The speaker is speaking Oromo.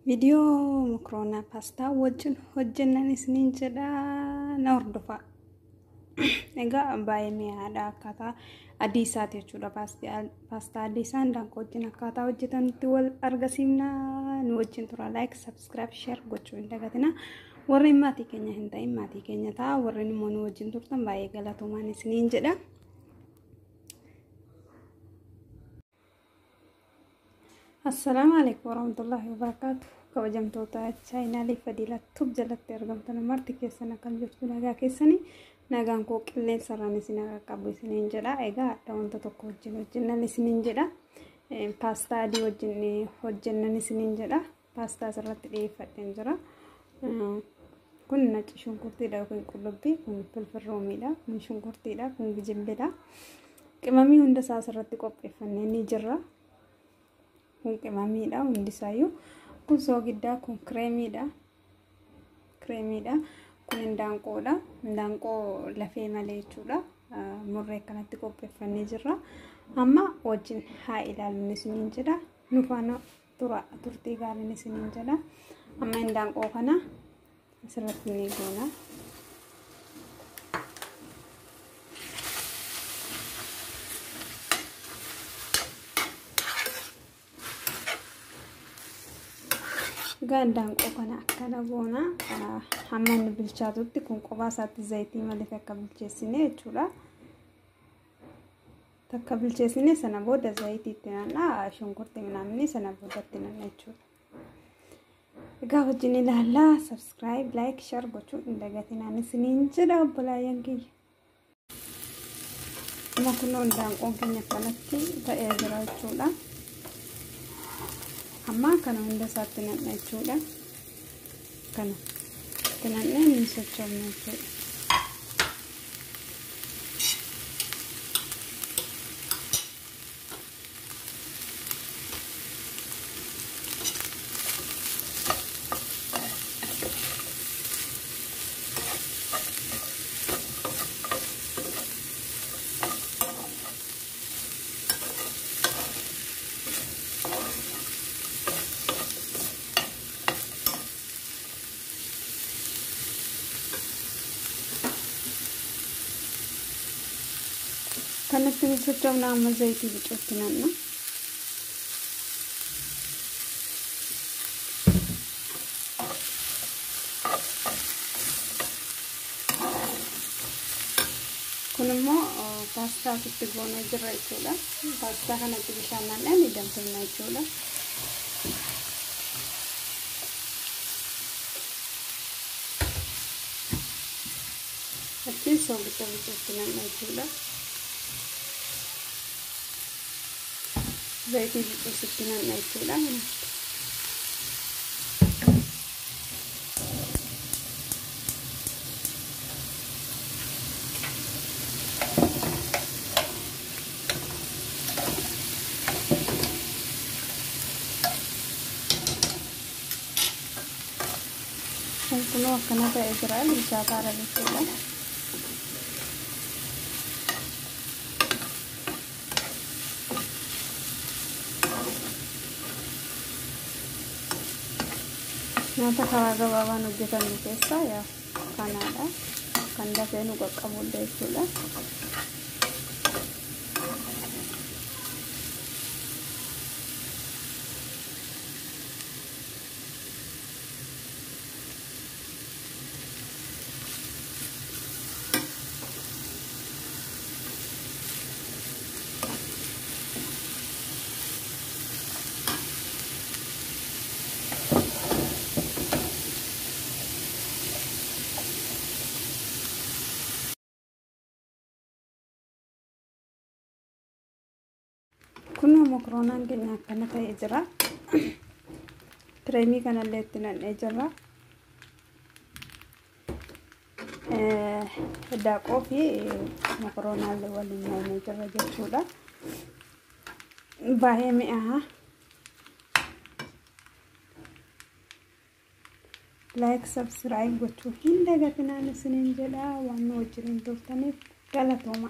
Viidiyoo mokoroonaa paastaa wajjin hojjennan isiniin jedha, na hordofaa. Egaa baay'ee mi'aadha, akkaataa adii isaati jechuudha. Paastaa adii isaa indaanqoo wajjin akkaataa hojjetanutti wal argisiifna. Nu wajjin tura. Like, subscribe, share gochuu hin dagatina. Warreen maatii keenya hin ta'in maatii keenya ta'a. Warreen immoo nu wajjin turtan baay'ee galatoomaan isiniin jedha. Assalaamu alaikum warahmatullahi wabarakaatu. Kabajamtoota chaayinaalee Fadiilaa Tube jalatti argamtan marti keessan, akkam jirtu? Nagaa keessanii? Nagaan koo qilleensa irraan isin qaqqabu isiniin jedha. Egaa adda wanta tokko wajjin hojjennan isiniin jedha. Paastaa adii wajjin hojjennan isiniin jedha. Paastaa asirratti dhiyeeffadheen jira. Kun nacci shunkurtiidha yookiin qullubbii, kun filfil roomiidha, kun shunkurtiidha, kun gijimbiidha. Qimamii hunda isaa asirratti qopheeffannee ni jirra. Kun qimamiidha hundisaayyuu. Kun soogiddaa, kun kireemiidha. Kireemiidha. Kun indaanqoodha. Indaanqoo lafee malee jechuudha. Murree akkanatti qopheeffannee jirra. Amma wajjin haa ilaallu isiniin jedha. Nu faana tura, turtii gaariin isiniin jedha. Amma indaanqoo kana asirratti ni goona. Egaa indaanqoo kana akkana goona. Hamma inni bilchaatutti kun kophaa isaatti zayitii malee akka bilcheessine jechuudha. Takka bilcheessine sana booda zayitii itti nanna, shunkurtii minaamni sana booda itti nanna jechuudha. Egaa wajjin ilaallaa. Subscribe, like, share gochuu hin dagatinaan isiniin jedha, obbolaayyaan kiyya. Amma kunoo indaanqoon keenya akkanatti ta'ee jira jechuudha. Amma kana hunda isaatti nanna jechuudha. Kana itti nannee ni sochoofna jechuudha. Kanatti ni sochoofna. Amma zayitii bicuutti nanna. Kun immoo paastaa ofitti goonee jirra jechuudha. Paastaa kanatti bishaan nannee ni danfifna jechuudha. Achiin soogidda bicuutti nanna jechuudha. Zayitii bicuusitti nanna jechuudha. Kun kunoo akkana ta'ee jira, bilchaataadha jechuudha. Nyaata karaa gabaabaan hojjetamu keessaa yaa kanaadha. Kan dafee nu qaqqabudha jechuudha. Kunoo mokoroonaan keenya akkana ta'ee jira. Kireemii kanallee itti nannee jirra. Daaqoo fi mokoroonaallee waliin nannee jirra jechuudha. Baay'ee mi'aaha. Like, subscribe gochuu hin dagatinaan isiniin jedha. Waan nu wajjin turtaniif galatooma.